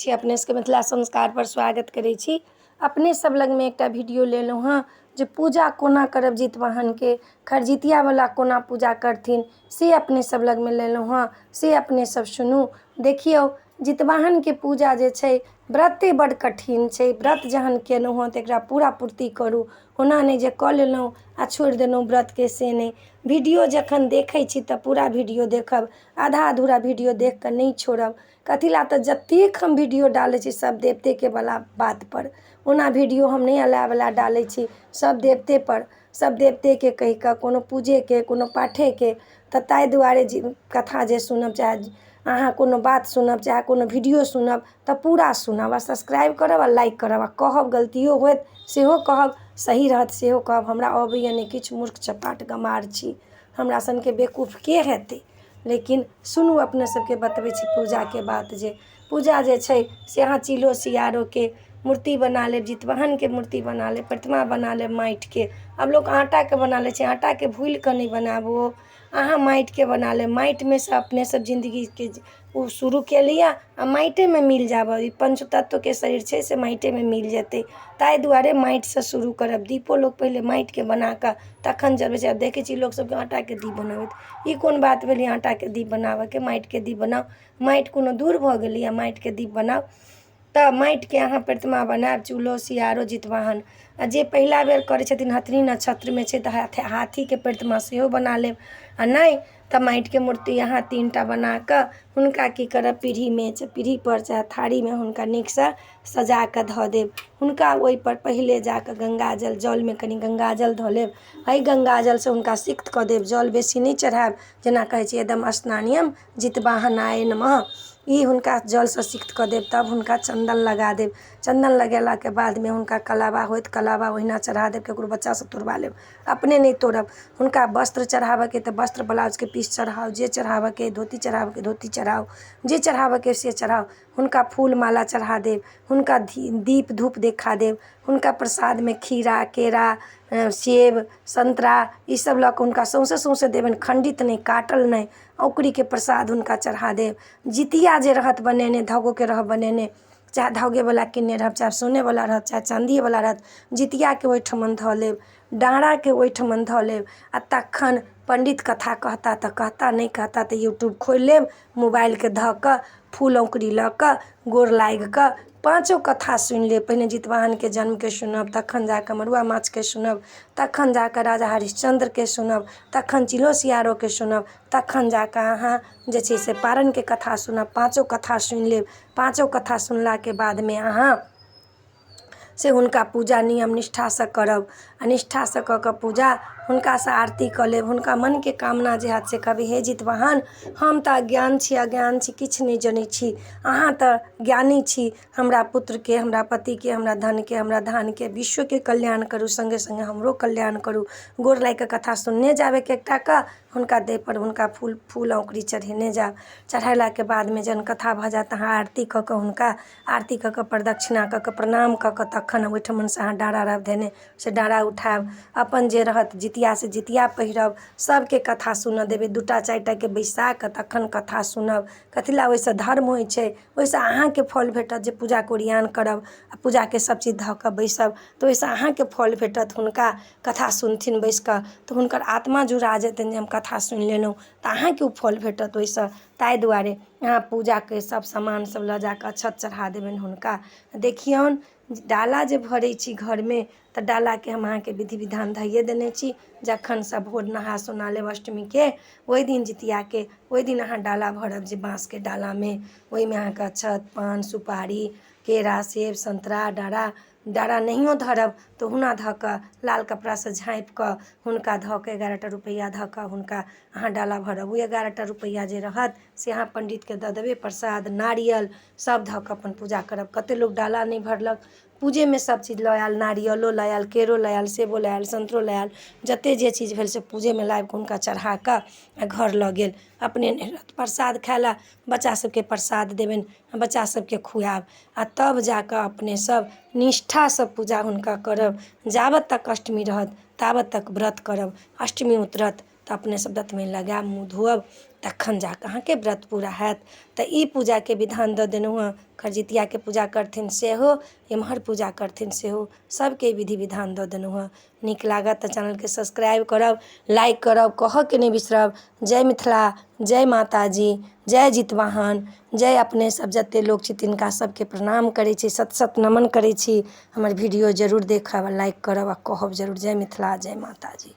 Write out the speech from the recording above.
छी अपने सबके मिथिला संस्कारपर स्वागत करै छी। अपने सब लगमे एकटा वीडियो लेलहुँ हँ जे पूजा कोना करब जितवाहनके, खरजितियावला कोना पूजा करथिन से अपने सब लगमे लेलहुँ हँ, से अपने सब सुनू। देखियौ, जितवाहनके पूजा जे छै, व्रते बड्ड कठिन छै। व्रत जहन केलहुँ हँ तऽ एकरा पूरा पूर्ति करू, ओना नहि जे कऽ लेलहुँ आ छोड़ि देलहुँ व्रतके, से नहि। वीडियो जखन देखै छी तऽ पूरा वीडियो देखब, आधा अधूरा वीडियो देख कऽ नहि छोड़ब। कथी लए तऽ जतेक हम वीडियो डालै छी सब देवतेके बला बातपर, ओना वीडियो हम नहि अलावला डालै छी, सब देवतेपर, सब देवतेके कहि कऽ, कोनो पूजेके, कोनो पाठेके। तऽ ताहि दुआरे जे कथा जे सुनब, चाहे अहाँ कोनो बात सुनब, चाहे कोनो वीडियो सुनब, तऽ पूरा सुनब आ सब्सक्राइब करब आ लाइक करब आ कहब, गलतियो होयत सेहो कहब, सही रहत सेहो कहब। हमरा अबैए नहि किछु, मूर्ख चपाट गमार छी, हमरा सनके बेवकूफके हेतै? लेकिन सुनू, अपने सबके बतबै छी पूजाके बात। जे पूजा जे छै से अहाँ चिलो सियारोके मूर्ति बना लेब, जितवाहनके मूर्ति बना लेब, प्रतिमा बना लेब माटिके। आब लोक आटाके बना लै छै, आटाके भूलि कऽ नहि बनाबू, अहाँ माटिके बना लेब। माटिमे सँ अपने सब जिन्दगीके ओ शुरू केलियै आ माटिएमे मिल जायब। ई पञ्चतत्वके शरीर छै, से माटिएमे मिल जेतै, ताहि दुआरे माटिसँ शुरू करब। दीपो लोक पहिले माटिके बना कऽ तखन जरबै छै। आब देखै छी लोक सबके आटाके दीप बनबैत, ई कोन बात भेलै आटाके दीप बनाबऽके? माटिके दीप बनाउ। माटि कोनो दूर भऽ गेलैए? माटिके दीप बनाउ। तऽ माटिके अहाँ प्रतिमा बनायब, चूल्हो सियारो जितवाहन। आ जे पहिला बेर करै छथिन, हथिनी नक्षत्रमे छै, तऽ हाथीके प्रतिमा सेहो बना लेब, आ नहि तऽ माटिके मूर्ति अहाँ 3 टा बना कऽ हुनका की करब? पीढ़ीमे, पीढ़ीपर चाहे थारीमे हुनका नीकसँ सजा कऽ धऽ देब। हुनका ओहिपर पहिले जा कऽ गङ्गाजल, जलमे कनि गङ्गाजल धऽ लेब। एहि गङ्गाजलसँ हुनका सिक्त कऽ देब। जल बेसी नहि चढ़ायब, जेना कहै छै इदम स्नानियम जितवाहनाय नमः, ई हुनका जलसँ सिक्त कऽ देब। तब हुनका चन्दन लगा देब। चन्दन लगेलाके बादमे हुनका कलावा होइत, कलावा ओहिना चढ़ा देब। ककरो बच्चासँ तोड़बा लेब, अपने नहि तोड़ब। हुनका वस्त्र चढ़ाबऽके तऽ वस्त्र, ब्लाउजके पीस चढ़ाउ, जे चढ़ाबऽके, धोती चढ़ाबऽके धोती चढ़ाउ, जे चढ़ाबऽके से चढ़ाउ। हुनका फूल माला चढ़ा देब, हुनका दीप धूप देखा देब। हुनका प्रसादमे खीरा, केरा, सेब, संतरा ईसब लऽ कऽ हुनका सौँसे सौँसे देबनि, खण्डित नहि, काटल नहि, औँकुरीके प्रसाद हुनका चढ़ा देब। जितिया जे रहत बनेने, धगोके रहब बनेने, चाहे धागेवला किनने रहब, चाहे सोनेवला रहत, चाहे चाँदिएवला रहत, जितियाके ओहिठमन धऽ लेब, डाँड़ाके ओहिठमन धऽ लेब। आ तखन पण्डित कथा कहता तऽ कहता, नहि कहता तऽ यूट्यूब खोलि लेब, मोबाइलके धऽ कऽ, फूल औँकुरी लऽ कऽ, गोर लागि कऽ पाँचो कथा सुनि लेब। पहिने जितवाहनके जन्मके सुनब, तखन जा कऽ मड़ुआ माछके सुनब, तखन जा कऽ राजा हरिश्चन्द्रके सुनब, तखन चिल्हो सियारोके सुनब, तखन जा कऽ अहाँ जे छै से पारनके कथा सुनब। पाँचो कथा सुनि लेब। पाँचो कथा सुनलाके बादमे अहाँ से हुनका पूजा नियम निष्ठासँ करब आ निष्ठासँ कऽ कऽ पूजा हुनकासँ आरती कऽ लेब। हुनका मनके कामना जे हैत से कहबै, हे जितवाहन, हम तऽ अज्ञान छी, अज्ञान छी, किछु नहि जनै छी, अहाँ तऽ ज्ञानी छी। हमरा पुत्रके, हमरा पतिके, हमरा धनके, हमरा धानके, विश्वके कल्याण करू, सङ्गे सङ्गे हमरो कल्याण करू। गोर लागि कऽ कथा सुनने जायब एक एकटाके, हुनका देहपर हुनका फूल फूल औँकुरी चढ़ेने जायब। चढ़ेलाके बादमे जहन कथा भऽ जायत, अहाँ आरती कऽ कऽ, हुनका आरती कऽ कऽ, प्रदक्षिणा कऽ कऽ, प्रणाम कऽ कऽ, तखन ओहिठमनसँ अहाँ डारा रहत धेने से डारा उठायब, अपन जे रहत जितिया से जितिया पहिरब। सभके कथा सुनऽ देबै, 2 टा 4 टाके बैसा कऽ तखन कथा सुनब। कथी लए? ओहिसँ धर्म होइ छै, ओहिसँ अहाँके फल भेटत। जे पूजाके ओरियान करब आ पूजाके सभ चीज धऽ कऽ बैसब तऽ ओहिसँ अहाँके फल भेटत। हुनका कथा सुनथिन बैसि कऽ तऽ हुनकर आत्मा जुड़ा जेतनि जे हम कथा सुनि लेलहुँ, तऽ अहाँके ओ फल भेटत ओहिसँ। ताहि दुआरे अहाँ पूजाके सभ सामान सभ लऽ जा कऽ अक्षत चढ़ा देबनि हुनका। देखियौन, डाला जे भरै छी घरमे तऽ डालाके हम अहाँके विधि विधान धैये देने छी। जखन सब भोर नहा सोना लेब अष्टमीके ओहि दिन, जितियाके ओहि दिन अहाँ डाला भरब जे बाँसके डालामे, ओहिमे अहाँके अक्षत, पान, सुपारी, केरा, सेब, संतरा, डारा। डारा नहियो धरब तऽ ओहुना धऽ कऽ, लाल कपड़ासँ झाँपि कऽ, हुनका धऽ कऽ, 11 टा रुपैआ धऽ कऽ हुनका अहाँ डाला भरब। ओ 11 टा रुपैआ जे रहत से अहाँ पण्डितके दऽ देबै। प्रसाद, नारियल सभ धऽ कऽ अपन पूजा करब। कतेक लोक डाला नहि भरलक, पूजेमे सभ चीज लऽ आयल, नारियलो लऽ आयल, केरो लऽ आयल, सेबो लऽ आयल, सन्तरो लऽ आयल, जतेक जे चीज भेल से पूजेमे लाबि कऽ हुनका चढ़ा कऽ आ घर लऽ गेल। अपने नहि रहत प्रसाद खाय लए, बच्चा सभके प्रसाद देबनि, बच्चा सभके खुआयब आ तब जा कऽ अपने सभ निष्ठासँ पूजा हुनका करब। जाबत तक अष्टमी रहत ताबत तक व्रत करब। अष्टमी उतरत तऽ तऽ अपने सब दतमनि लगायब, मुँह धोअब, तखन जाकऽ अहाँके व्रत पूरा हैत। तऽ ई पूजाके विधान दऽ देलहुँ हँ। खरजितियाके पूजा करथिन सेहो, एम्हर पूजा करथिन सेहो, सबके विधि विधान दऽ देलहुँ हँ। नीक लागत तऽ चैनलके सब्सक्राइब करब, लाइक करब, कहऽके नहि बिसरब। जय मिथिला, जय माताजी, जय जितवाहन, जय अपने सब जते लोक छी तिनका सबके प्रणाम करै छी, सत सत नमन करै छी। हमर वीडियो जरूर देखब, लाइक करब आ कहब जरूर। जय मिथिला, जय माताजी।